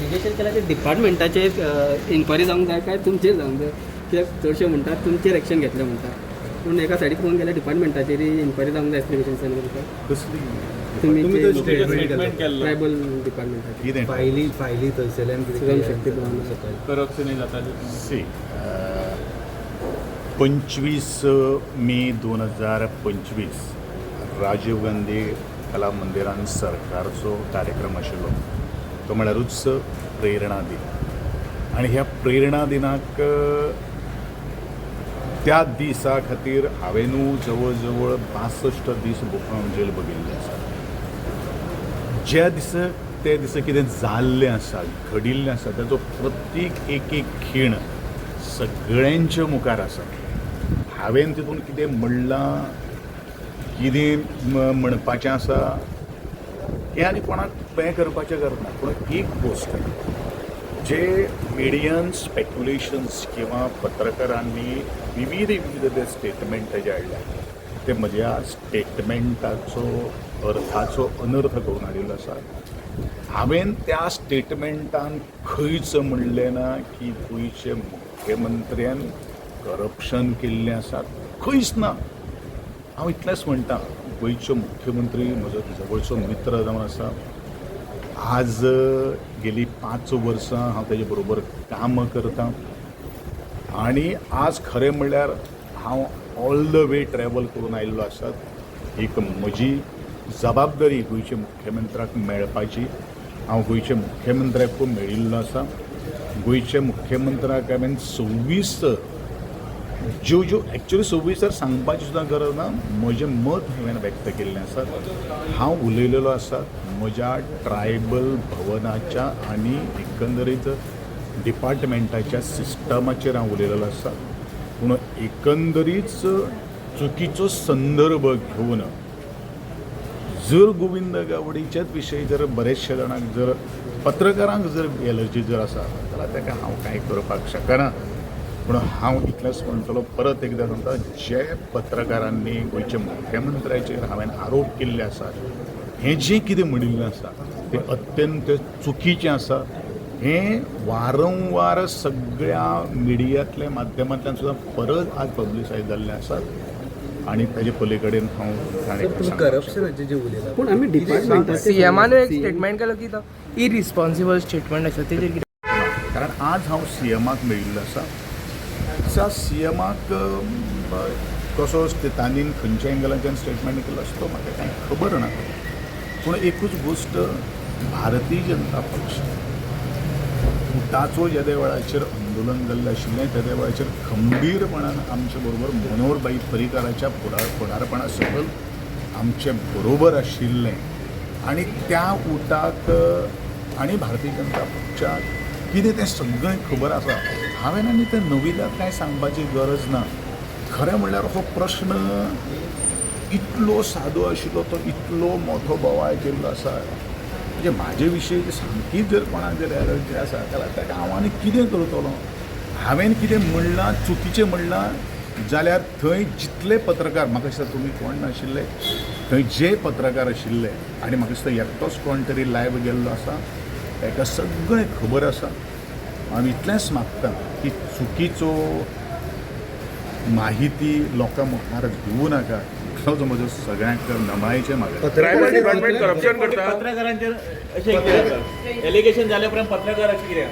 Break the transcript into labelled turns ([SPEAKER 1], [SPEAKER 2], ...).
[SPEAKER 1] Allegation केला ते डिपार्टमेंटाचेर enquiry जावंक जाय काय तुमचेर जावंक जाय? कित्याक चडशे म्हणटात तुमचेर एक्शन घेतले म्हणटा, पूण एका सायडीक पळोवंक गेल्यार डिपार्टमेंटाचेर इन्क्वायरी जावंक जाय आसली कशें दिसना तुमकां?
[SPEAKER 2] कसली?
[SPEAKER 1] तुमी
[SPEAKER 3] तुमी तो स्टेटमेंट
[SPEAKER 4] स्टेटमेंट केल्लो.
[SPEAKER 1] ट्रायबल डिपार्टमेंटाचेर.
[SPEAKER 2] कितें?
[SPEAKER 3] फायली फायली थंयसरल्यान कितें
[SPEAKER 1] सुगम शक्ती भवन.
[SPEAKER 3] सकयल
[SPEAKER 4] करप्शन जातालें.
[SPEAKER 2] सी, 25 मे 2025 राजीव गांधी कला मंदिरान सरकारचो कार्यक्रम आशिल्लो, तो म्हळ्यारूच प्रेरणा दिन. आनी ह्या प्रेरणा दिनाक त्या दिसा खातीर हांवें न्हू जवळ जवळ 62 दीस जेल भोगिल्ले आसा. ज्या दिसा ते दिसा कितें जाल्लें आसा, घडिल्लें आसा, ताचो प्रत्येक एक एक खीण सगळ्यांच्या मुखार आसा. हांवें तितून कितें म्हणलां, कितें म्हणपाचें आसा हें आनी कोणाक हें करपाचें गरज ना. पूण एक गोश्ट, जे मिडियन स्पेक्युलेशन्स किंवा पत्रकारांनी विविध विविध ते स्टेटमेंट जे हाडल्या, ते म्हज्या स्टेटमेंटाचो अर्थाचो अनर्थ करून हाडिल्लो आसा. हांवें त्या स्टेटमेंटान खंयच म्हणलें ना की गोंयचे मुख्यमंत्र्यान करप्शन केल्लें आसा, खंयच ना. हांव इतलेंच म्हणटा, गोंयचो मुख्यमंत्री म्हजो जवळचो मित्र जावन आसा. आज गेली 5 वर्सां हांव तेजे बरोबर काम करतां आनी आज खरें म्हणल्यार हांव ऑल the way travel करून आयिल्लो आसा. एक म्हजी जबाबदारी गोंयच्या मुख्यमंत्र्याक मेळपाची. हांव गोंयच्या मुख्यमंत्र्याकूय मेळिल्लो आसा. गोंयच्या मुख्यमंत्र्याक हांवें 26 ज्यो ज्यो, एक्चुली 26 तर सांगपाची सुद्दां गरज ना, म्हजें मत हांवें व्यक्त केल्लें आसा. हांव उलयलेलो आसा म्हज्या ट्रायबल भवनाच्या आनी एकंदरीत डिपार्टमेंटाच्या सिस्टमाचेर हांव उलयलेलो आसा. पूण एकंदरीच चुकीचो संदर्भ घेवन जर गोविंद गावडीच्याच विशयी जर बरेचशे जाणांक, जर पत्रकारांक जर एलर्जी जर आसा जाल्यार ताका हांव कांय करपाक शकना. पूण हांव इतलेंच म्हणटलो, परत एकदां सांगता, जे पत्रकारांनी गोंयच्या मुख्यमंत्र्याचेर हांवें आरोप केल्ले आसात, हें जें कितें म्हणिल्लें आसा तें अत्यंत चुकीचें आसा. हें वारंवार सगळ्या मिडियांतल्या माध्यमांतल्यान सुद्दां परत आज पब्लिसायज जाल्लें आसा आनी ताजे पली कडेन हांव
[SPEAKER 3] सर, तुमी करप्शनाचें जें उलयला,
[SPEAKER 1] पूण आमी डिपार्टमेंटाचेर
[SPEAKER 5] सीएमान एक स्टेटमेंट केलो की तो इरिस्पॉन्सिबल स्टेटमेंट आसा, तेजेर कितें?
[SPEAKER 2] कारण आज हांव सी एमाक मेळिल्लो आसा. त्या सी एमाक कसो तांणी खंयच्या एंगलाच्यान स्टेटमेंट केलो आसा तो म्हाका कांय खबर ना. पूण एकूच गोश्ट, भारतीय जनता पक्ष उटाचो जेदे वेळाचेर आंदोलन जाल्लें आशिल्लें, तेदे वेळाचेर खंबीरपणान आमचे बरोबर मनोहरभाई पर्रीकाराच्या फुडारपणा सकयल आमचे बरोबर आशिल्लें. आनी त्या उटाक आनी भारतीय जनता पक्षाक कितें तें सगळें खबर आसा. हांवें आनी तें नविदाद कांय सांगपाची गरज ना. खरें म्हणल्यार हो प्रश्न इतलो सादो आशिल्लो, तो इतलो मोठो बोवाळ केल्लो आसा. म्हणजे म्हाजे विशीं सामकीच जर कोणाक जर एलर्जी आसा जाल्यार ताका हांव आनी कितें करतलो? हांवें कितें म्हणलां, चुकीचें म्हणलां जाल्यार थंय जितले पत्रकार, म्हाका दिसता तुमी कोण नाशिल्ले थंय, जे पत्रकार आशिल्ले आनी म्हाका दिसता एकटोच कोण तरी लायव्ह गेल्लो आसा, ताका सगळें खबर आसा. हांव इतलेंच मागता की चुकीचो माहिती लोकां मुखार दिवं नाका. इतलोच म्हजो सगळ्यांक नमळायेचें मागणें.
[SPEAKER 6] ट्रायबल डिपार्टमेंट करप्शन करता.
[SPEAKER 4] पत्रकारांचेर अशें कितें जाता? एलिगेशन जाल्या उपरांत पत्रकार अशें कितें?